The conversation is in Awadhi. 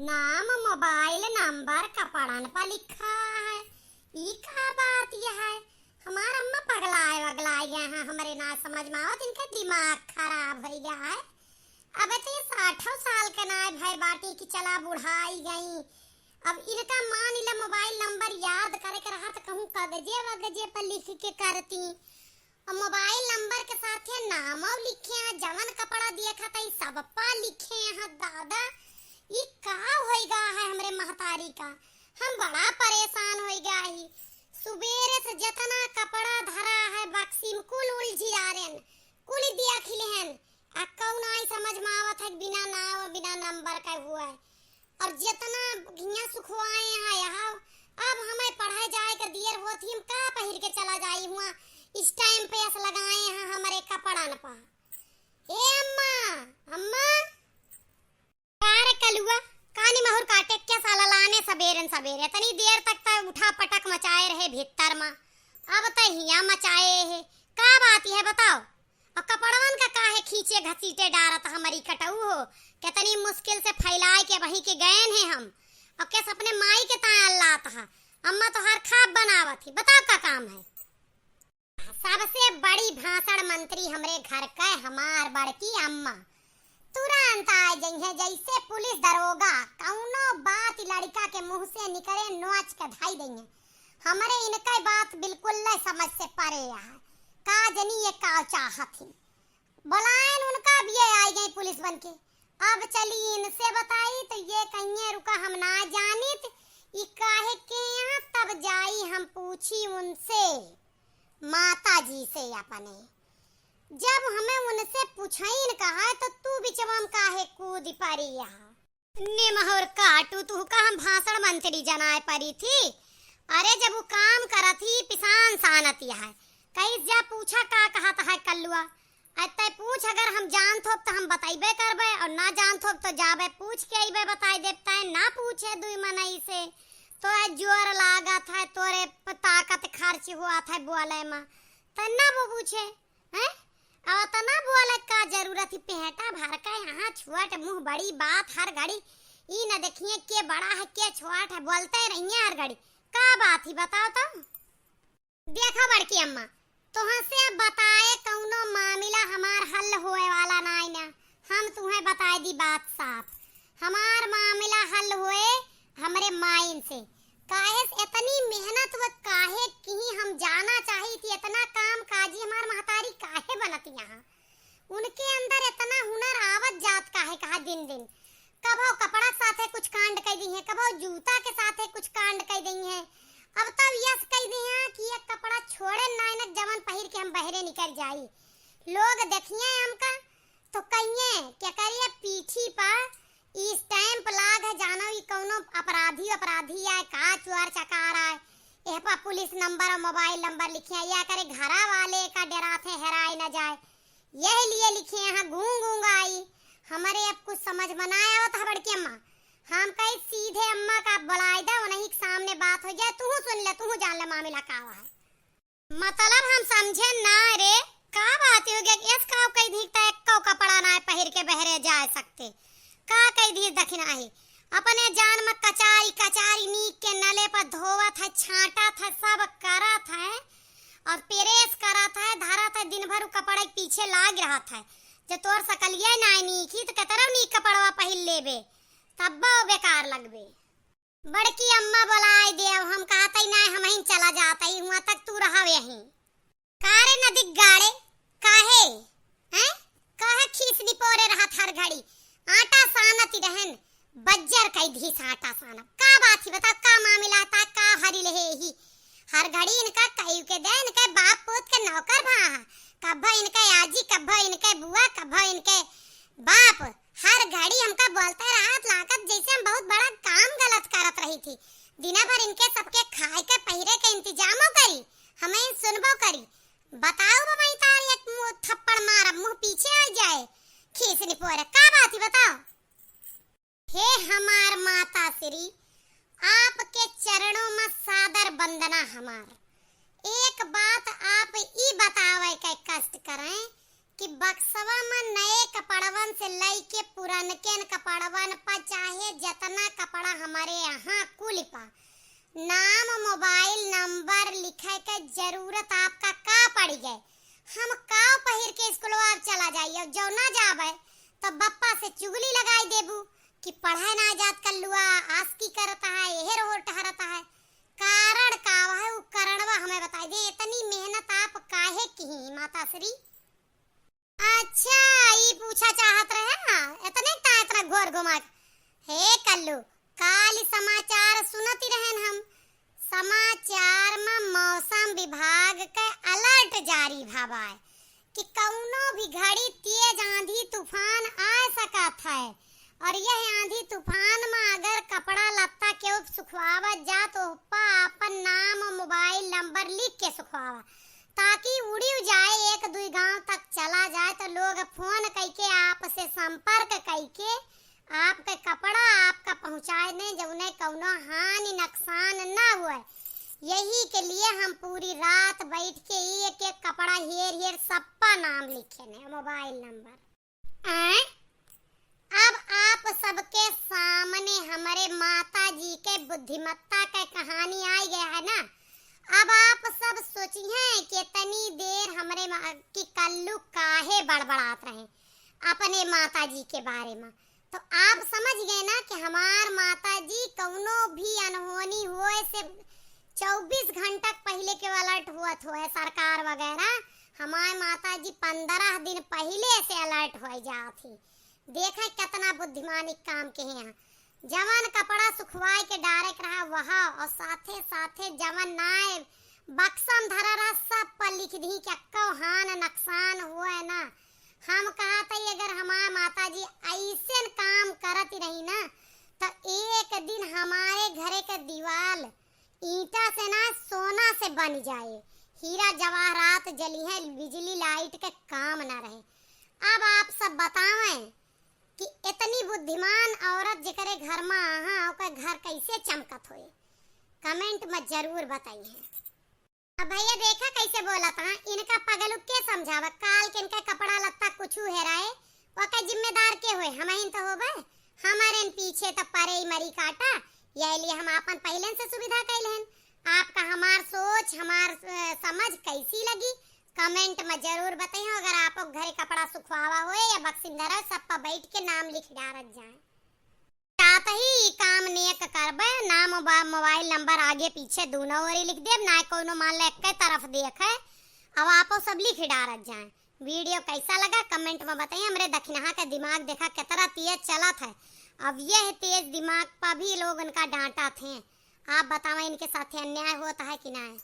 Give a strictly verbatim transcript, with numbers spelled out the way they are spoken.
नाम, मोबाइल नंबर कपड़न पर लिखा है, ई का बात यह है? हमार अम्मा पगलाए वगलाए गए हैं, हमरे ना समझ में आवत, इनका दिमाग खराब हो गया है। अब तो ये साठों साल के ना भय बाटी कि चला बुढ़ाई गई। अब इनका मान ले मोबाइल नंबर याद करे के रहा तो कहूँ कागजे वगजे पर लिख के करती। और मोबाइल नंबर के साथे नामो लिखे हैं, जवन कपड़ा दिए खाते सब पा लिखे हैं। दादा, ई का होई गा है हमरे महतारी का? हम बड़ा परेशान होई गा ही। सुबेरे से जितना कपड़ा धरा है बक्सी में कुल उलझी आ रहे हैं, कुल दिया खिले हैं। आ कौन आई समझ में आवत है बिना नाम बिना नंबर का हुआ है। और जितना हियाँ सुखवाए हैं यहाँ, अब हमें पढ़े जाए के दियर होत ही, हम का पहिर के चला जाई हुआ? इस टाइम पे अस लगाए हैं हमरे कपड़न पा। ए अम्मा, अम्मा। का रे कलुआ, कानी महुर काटे क्या साला लाने सबेरन सबेरे? तनी देर तक त उठा पटक मचाए रहे भीतर मा, अब त हियाँ मचाए है। का बात है बताओ? और कपड़वन का काहे खींचे घसीटे डारत हमरी कटऊ हो? कितनी मुश्किल से फैलाए के वहीं के गयन है हम। और कैस अपने माई के ताए अल्लात हा। अम्मा तोहार खाब बनावत ही, बताओ का काम है? सबसे बड़ी भाषण मंत्री हमरे घर का हमार बड़की अम्मा। तुरंत आ जइहे जैसे पुलिस दरोगा, कौनो बात लड़का के मुंह से निकले नोच के धाई देंगे। हमरे इनके बात बिल्कुल ले समझ से परे है। का जनी ये का चाहत ही? बुलाएन उनका, अब ये आई गई पुलिस बन के। अब चली इनसे बताई तो ये कहिए रुका हम ना जानित, ई काहे के यहाँ, तब जाई हम पूछी उनसे, माता जी से अपने। जब हमें उनसे पूछाइन कहा तो तू बिचवा में काहे कूद पड़ी यहाँ? ने महुर काटू, तू का हम भाषण मंत्री जनाए परी थी? अरे जब वो काम करत ही पिसान सानत ही है, कहीं जा पूछा का कहत है कल्लुआ। अतः पूछ, अगर हम जानत होब तो हम बतैबे करबे और ना जानत होब तो जाबे पूछ के अइबे बताई देब। तै ना पूछे दुई मनई से, तोरे जोर लागत है, तोरे प-, ताकत खर्च हुआ था बोले में, तै ना वो पूछे। हैं? अब अतना बोले का जरूरत ही? पेटा भर के यहाँ छोट मुँह बड़ी बात हर घड़ी। ई न देखिए के बड़ा है के छोट है, बोलते रहिए हर घड़ी। का बात ही बताओ तो? देखो बड़की अम्मा, तोहसे बताए कौनो मामिला हमार हल होए वाला नाई ना। हम तुम्हें बताए दी बात साफ। हमार मामिला हल होए हमरे माइन से। काहे से इतनी मेहनत वो काहे की हम जाना चाही कि इतना काम काजी हमार महतारी काहे बनत यहाँ? उनके अंदर इतना हुनर आवत जात काहे कहा दिन दिन? कभो कपड़ा साथे कुछ कांड कई दी है, कभो जूता के साथे कुछ कांड कई दी है। अब तब यस कई दी है कि ये कपड़ा छोड़े ना, इन्हें जवन पहिर के हम बहरे निकल जाई। लोग देखिए हमका तो कहिए, "क्या करिए पीठी पर ई stamp लाग है, जानो ई कौनो अपराधी, अपराधी आए, का चोर चकार आए, एह पर पुलिस नंबर और मोबाइल नंबर लिखे हैं, या करे घरा वाले का डरात है, हेराए न जाए, यही लिए लिखे हैं, गूंग गूंग आई।" हमरे अब कुछ समझ में ना आवत है बड़की अम्मा। हम कही सीधे अम्मा का बुलाए दे, उन्हीं के सामने बात हो जाए, तू सुन ले, तू जान ले मामला का हुआ है। मतलब हम समझे ना रे, का बात हो गया? यस का कई दी त एक्को कपड़ा ना पहिर के बहरे जा सकते? का कई दी दखिना है? अपने जान में कचारी कचारी नीक के नले पर धोवत है, छांटत है, सब करत है और प्रेस करत है, धरत है, दिन भर उ कपड़ा के पीछे लाग रहत है। जब तोर सकलिए ना नीकी तो कतरो नीक कपड़वा पहिर लेबे, तब वो बेकार लगबे। बड़की अम्मा बुलाए दे, अब हम कहत ही ना, हम ही चला जात ही, हुआ तक तू रहा यहीं। का रे नदी गाड़े, काहे? हैं? काहे खीस निपोरे रहत हर घड़ी? आटा सानत ही रहन, बज्जर कई धी से आटा सानब। का बात ही बताओ, का मामला था, का हरी लहे ही? हर घड़ी इनका कई के दे, इनके बाप पूत के नौकर भा। कब्बा इनके आजी, कब्बा इनके बुआ, कब्बा इनके बाप। हर घड़ी हमका बोलते रहत लागत जैसे हम बहुत बड़ा काम गलत करत रही थी। दिना भर इनके सबके खाए के पहिरे के इंतजामो करी, हमें सुनबो करी। बताओ बमाई तार एक मुंह थप्पड़ मारब, मुंह पीछे आ जाए। खीस निपोरे, का बात ही बताओ? हे हमार माता श्री, आपके चरणों में सादर वंदना हमार। एक बात आप ई बतावे के कष्ट करें कि बक्सवा में नए कपड़वन से लई के पुरनकेन कपड़वन पर चाहे जितना कपड़ा हमरे यहाँ कुल पा। नाम मोबाइल नंबर लिखे के जरूरत आपका का पड़ी गए? हम काव पहिर के स्कूलवा अब चला जाई, अब जौना जाबे तो बप्पा से चुगली लगाई देबू कि पढ़े ना जात कल्लुआ, आसकी करता है, एहर ओहर टहरता है। कारण का है, उ करणवा हमें बताई दे, इतनी मेहनत आप काहे की माता श्री? अच्छा, ई पूछा चाहत रहे ना, इतने ता इतना घोर घुमा के। हे कल्लू, काल समाचार सुनती रहन हम, समाचार में मौसम विभाग के अलर्ट जारी भा बाय कि कौनो भी घड़ी तेज आंधी तूफान आ सकत है, और यह आंधी तूफान में अगर कपड़ा लत्ता केहू सुखवावत जा तो ओप्पा आपन नाम और मोबाइल नंबर लिख के सुखवावा, ताकि उड़ियो जाए, एक दुई गांव तक चला जाए तो लोग फोन कइके आपसे संपर्क कइके आपके कपड़ा आपका पहुँचाए दें, जौने कौनो हानि नुकसान ना हुए। यही के लिए हम पूरी रात बैठ के एक एक कपड़ा हेर हेर सबका नाम लिखे ने, मोबाइल नंबर। आए? अब आप सबके सामने हमरे माता जी के बुद्धिमत्ता के कहानी आई गया है ना। अब आप सब सोचिहैं कि इतनी देर हमरे मा-, कि कल्लू काहे बड़बड़ात रहे अपने माता जी के बारे में। तो आप समझ गए ना कि हमार माता जी कौनो भी अनहोनी होए से चउबीस घंटा पहिले के अलर्ट होत होए सरकार वगैरह, हमार माता जी पन्द्रह दिन पहिले से अलर्ट होए जात ही। देखें कितना बुद्धिमानी काम के हैं। जवन कपड़ा सुखवाए के डारे के रहा वह, और साथे साथे जवन नाए बक्सम धरा रहा सब पर लिख दी कि अक्को हान नुकसान हुए ना। हम कहा था अगर हमार माता जी ऐसन काम करत रही ना तो एक दिन हमारे घरे के दीवाल ईंटा से ना सोना से बन जाए, हीरा जवाहरात जली है, बिजली लाइट के काम ना रहे। अब आप सब बतावें कि इतनी बुद्धिमान औरत जेकरे घर में आहा, ओकर घर कैसे चमकत होए? कमेंट में जरूर बताइए। अब भैया देखा कैसे बोलत हैं, इनका पगलू के समझावा, काल के इनका कपड़ा लत्ता कुछ हेराए, ओकर जिम्मेदार के होए? हमहिन तो होबे, हमारे पीछे तो परे ही मरी काटा, यही लिए हम आपन पहले से सुविधा कैल हन। आपका हमार सोच, हमार, अ, समझ कैसी लगी, कमेंट में जरूर बताइए। अगर आप घरे कपड़ा सुखवावा होए या बक्सिन धरा, सब पर बैठ के नाम लिख डारत जाए। साथ ही ई काम नेक करबे, नाम बा-, मोबाइल नंबर आगे पीछे दोनों ओरी लिख देब, ना कोनो मान ले एक तरफ देखे, अब आपो सब लिख डारत जाए। वीडियो कैसा लगा कमेंट में बताइए। हमरे दखिनहा के दिमाग देखा कितना तेज चलत है, अब यह तेज दिमाग पर भी लोग उनका डांटत हैं। आप बतावा इनके साथे अन्याय होत है कि नाहीं?